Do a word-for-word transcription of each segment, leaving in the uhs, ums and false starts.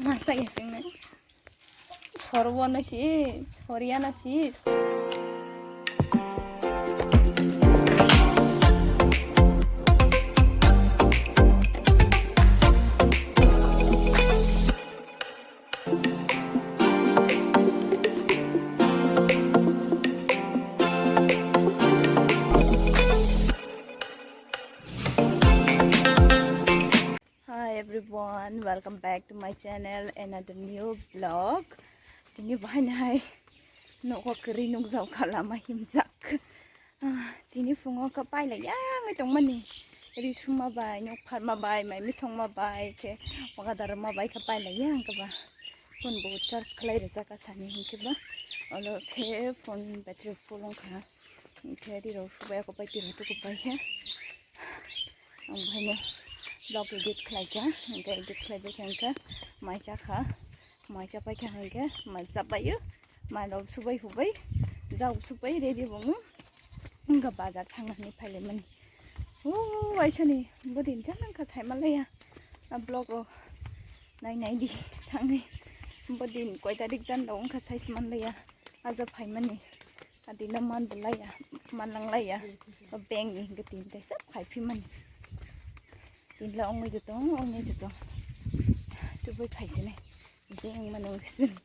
Masa ya sing nai. Sorbo no si, soria no si. Hi everyone, welcome back to my channel, another new vlog. Tini bahai nai nogo kwrwi nukjak kha lama himjak. Ah, tini phungo kha pailai yang tongmani. Ri suma bai, nok pharma bai, mai misongma bai, khe wakadarma bai kha pailai yang kha ba. Phone bo charge khlai rwjak kha sani hinkhe ba. Olo khe phone battery full wngkha. Hinkhe ri rok subai ako pai tiro tuku pai khe. Ang bahai no vlog edit khlai kha. Hinkhe edit khlai bai khe hinkhe mai cha kha. Mai cha pai kha hinkhe mai cha pai o. Mai rok subai hubai, jao subai ready bo wng. Wngkha bazar thangnani phailaimani. O waisani bodin jan wngkha saimanlaiya. A vlog o nai nai di thangwi. Bodin koi tarik jan rok wngkha saismanlaiya. Aja phaimani. Adila man belaiya, manlanglaiya. Bank ni hinkhe tin taisa phaiphimani. Tinla ongwi de tong, ongwi de tong. Tubui phai sini. Jeng mano sini.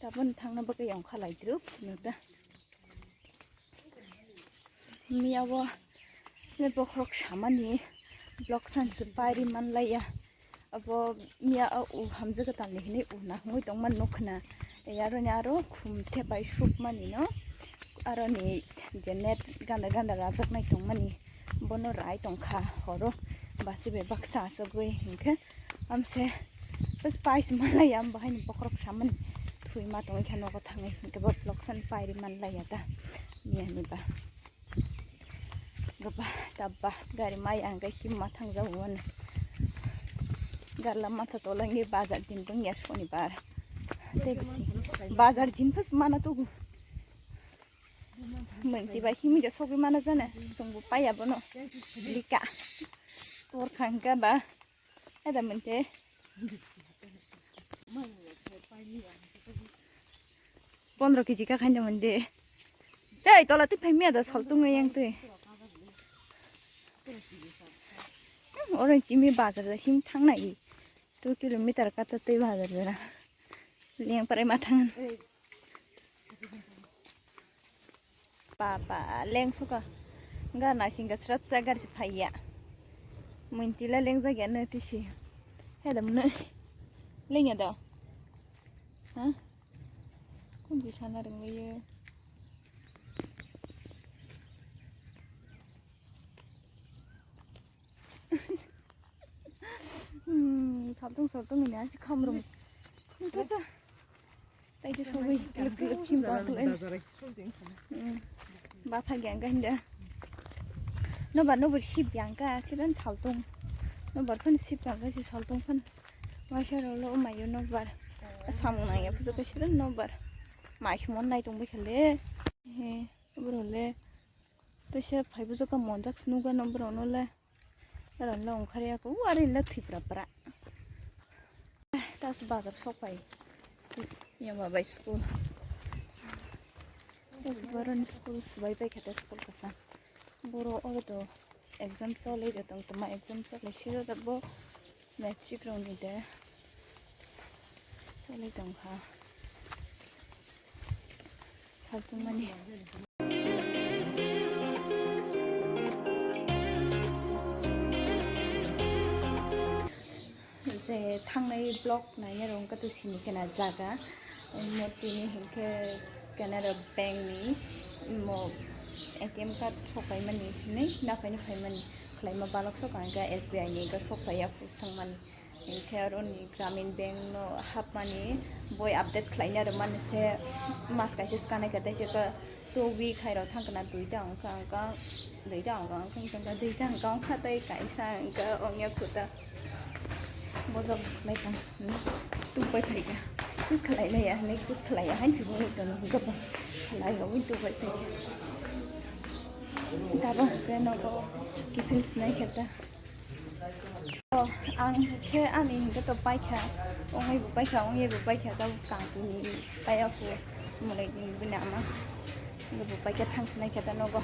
Tabon thangna bagwi ongkha laidruk, nuda. Miya bo le bokhorok samani vlog san se pairi manlaiya. Abo miya o u hamjak talni hinwi u nangwi tongma nukna. Yaroni aro khum thepai sukmani no. Aroni je net ganda ganda rajaknai tongmani. Bono rai tongkha horo. Basi bai baksa asogwi hinkhe. Amse bas pais manlaiya, am bahai ni bokhorok samani. Thui ma tongwi kha nogo thangwi hinkhe bo vlog san pairi manlaiya ta. Miya ni ba. Gaba, tabba, gari mai ang gai kim ma thang jau wan. Garla matha tola ngi bazar din bung ya soni bar. Te bisi. Bazar din pas mana tu. Menti ba himi ja sogwi mana jana. Sungbu paya bono. Lika. Tor khangka ba. Ada menti. Pondro kg ka khaina mande. Tei tola twi phai miya da sal tungwi yang twi. Hmm, oro chimi bazar da him thangna i. Two kilometer ka ta tei bazar da. Leng pare ma thang. Papa leng suka. Ga na singa srap sa gar si phaiya. Muntila leng jagya na tisi. Heda mna. Leng ya da. Ha? Kun bisa na rengwe. Hmm, saltung saltung ini aja kamrung. Tata. Tei je sogwi klip klip khim ba klai. Hmm. Ba pha gyang ga hinda. No ba no bur sip gyang ka sidan saltung. No bar phan sip gyang ka si saltung phan. Waisa rolo mayo no bar. Samung nang ya phuju ka sidan no bar. Mai khimon nai tong bai khale. He, bro le. Tei se phai bujaka monjak se nukgano borokno le. Borokno ongkhar ya khe, o are le thwipra pra. Tas bazar sok pai. School, yama bai school. Tas borokni school swbai pai khe ta school kwchang. Borok oro to exam cholai de tong tongma exam cholai siro da bo. Matric rokni de. Cholai tongkha. Saltungmani. Je thangnai vlog naina rok wngkha to sini khena jaga. Omo tini hinkhe Canara Bank ni omo A T M card sok paimani hinwi naphai nw phaimani khlaima balok sok ang khe S B I ni wngkha sok paiya. Swngmani. Hinkhe aroni Gramin Bank no hapmani boi update khlaina rwmani se mas kaisa swkang naikha tei se ka twi khai rok thang kana duita wngkha wngkha duita wngkha wngkha wngkha duita wngkha wngkha tei kaisa wngkha ongya khuta bojok naikha tungpai phaikha twi khlai laiya hinwi kus khlaiya hain thwngwi tono hwnkhe bo khlai rogwi tungpai phaikha. Daba hwnkhe nogo kiphil swnai khe ta. Ang khe ani hinkhe to paikha, ongwi bo paikha, ongwi bo paikha, tabuk kang tini paiya kho, mwnwi ni bini ama, bo paikha thang sinai khe ta nogo.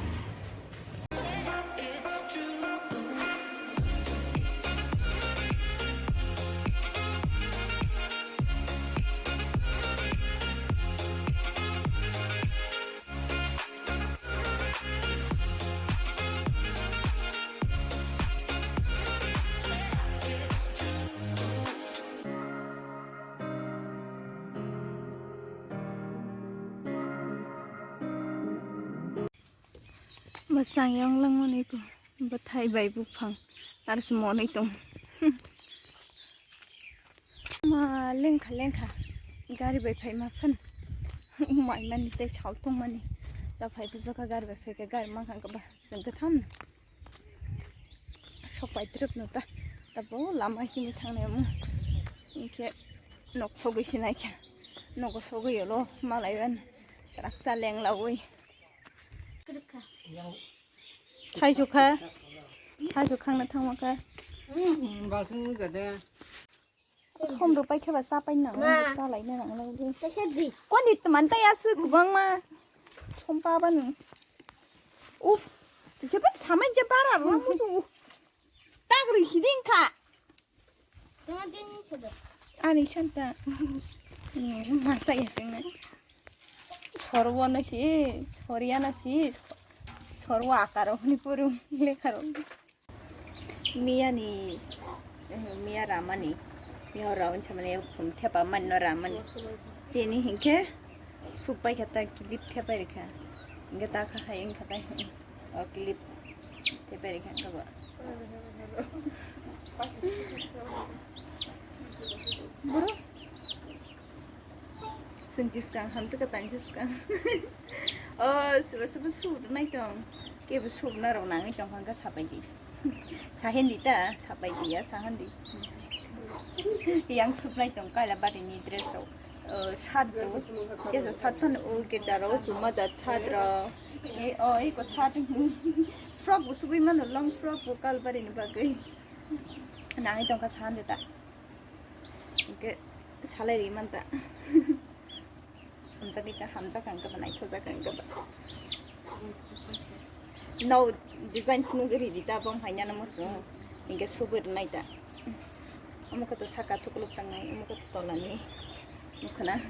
Mwsang yong langmani ko bwthai bai buphang aro se monwi tong. Ma lengkha lengkha gari bai phaima phan. Umai mani tei sal tongmani ta phai bujaka gari bai phaikha gari mankha ba sengkha tham. Sok pai trip no ta ta bo lama himi thangnai mo. Inkhe nok sogwi sinai kha nogo sogwi yolo malai ban srak cha leng lawi. Thaisu kha. Thaisu khangna thangma kha. Som rw pai khe ba cha pai nang, cha lai na nang lo. Koni tman ta ya su kubang ma. Som pa ba nu. Uf. Kisa ban samai je bara ro musu. Tak ri hiding kha. Ani santa. Masa ya sing na. Sorwo no si, soria no si, sorwo akaro ni puru lekaro. Miya ni, eh, miya ramani, miya raun chamani phum thepa manno ramani. Tini hinkhe supai kha ta clip thepai rikha. Hinkhe ta kha hai wngkha ta. O clip thepai rikha kabo. Bro. Sung jiskang hamsa ka tang jiskang. Oh, suba suba su nai tong. Kebo su na rok nang tong hangka sapai di. Sahen di ta, sapai di ya sahen di. Yang sup nai tong kaila bari ni dress rok. Oh, sat do. Jesa sat pan o ke jaro chuma jat sat ro. E, oh, iko sat. Frog bo subui mano long frog bo kalbari ni bagwi. Nangwi tongkha sande ta. Hingke salai ri manta. Hamjakgwi ta hamjak ang khe ba naithokjak ang khe ba. No design phunugwi ridi ta bong hainano muchung. Hingke subui rwnai ta. Omo khe to saka thukluk changnai, omo khe to tolani. Nukhana.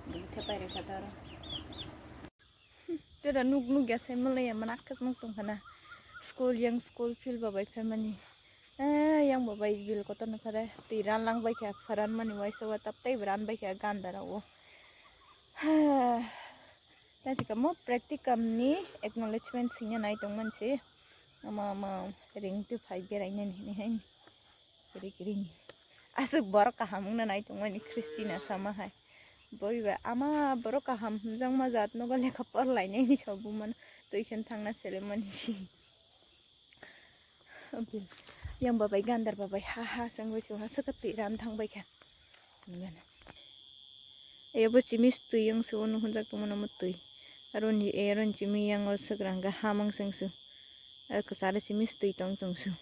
Bini thepai rikha ta aro. Tera nuk nuk ya sai malaya manak khe nuk tong khana. School yang school field ba bai phaimani. Eh, yang ba bai bil kotor nukha de. Twi ran lang bai kha, pharan mani waisa wa tap tai ran bai kha ganda rao. Tasi kamo practicum ni acknowledgement singya nai tong mansi. Ama ama ring tu phai berai nani ni hai. Kiri kiri ni. Asuk borok kaham wngna nai tong mani Christina sama hai. Boi ba ama borok kaham hwnjakma jat nogo lekha porlainai hinwi sa bumano tuition thangna selemani. Yang babai gandar babai ha ha se wngwi se ha swkha twi ran thang bai kha. Ebo chimi twi yang se uno hwnjak tongmano mo twi. Aroni, aroni chimi yang o swkra hwnkha ha mang se wngsu. Kwcharo chimi twi tong tongsu.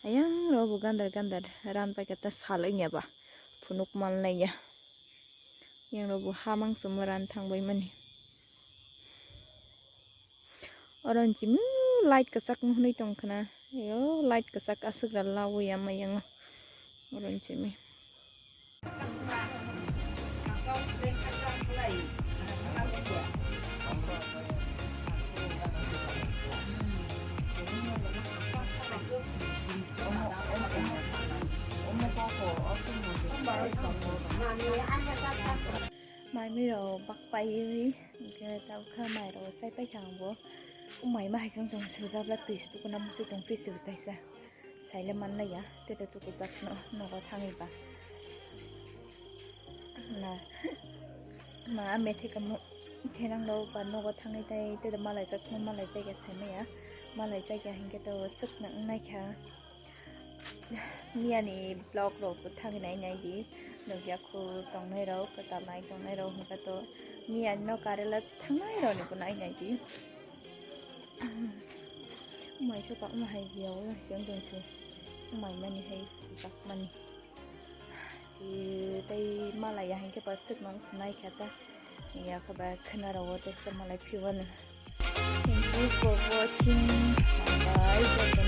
Ayang rok bo gandar gandar ran pai kha ta sal wngya ba phunuk mal naiya. Yang rok bo ha mang se mo ran thang bai mani. Oro hinwi chini light kwchak nw hwnwi tong khna. Yo light kwchak aswk da lawi ama yango. Oro hinwi chini. Maimwi rok bak paiwi, hwnkhe tabukha mairok sai paikha ang bo. O mai ma hai chwng chwng swijak le twi se tukuna muchung tong phi se bo taisa. Saile manlaiya, tete tukujakno nogo thangwi ba. Na, ma a methekamo thenang rok ba nogo thangwi tai tete malaijak no malaijak ya saimaya. Malaijak ya hinkhe to swkna wngnaikha. Miyani vlog rok bo thangwi nai nai di. Nukya khu tongnai rok, kwtal nai tongnai rok hinkhe to miyani no karela thangnai rok ni bo nai nai di. Mai se pakma hai ya o yang dong se. Maimani hai jakmani. Tei malai ya hinkhe ba swkmang swmai kha ta. Ya khe ba khwna rao tei se malai phiwano. Thank you for watching. Bye bye.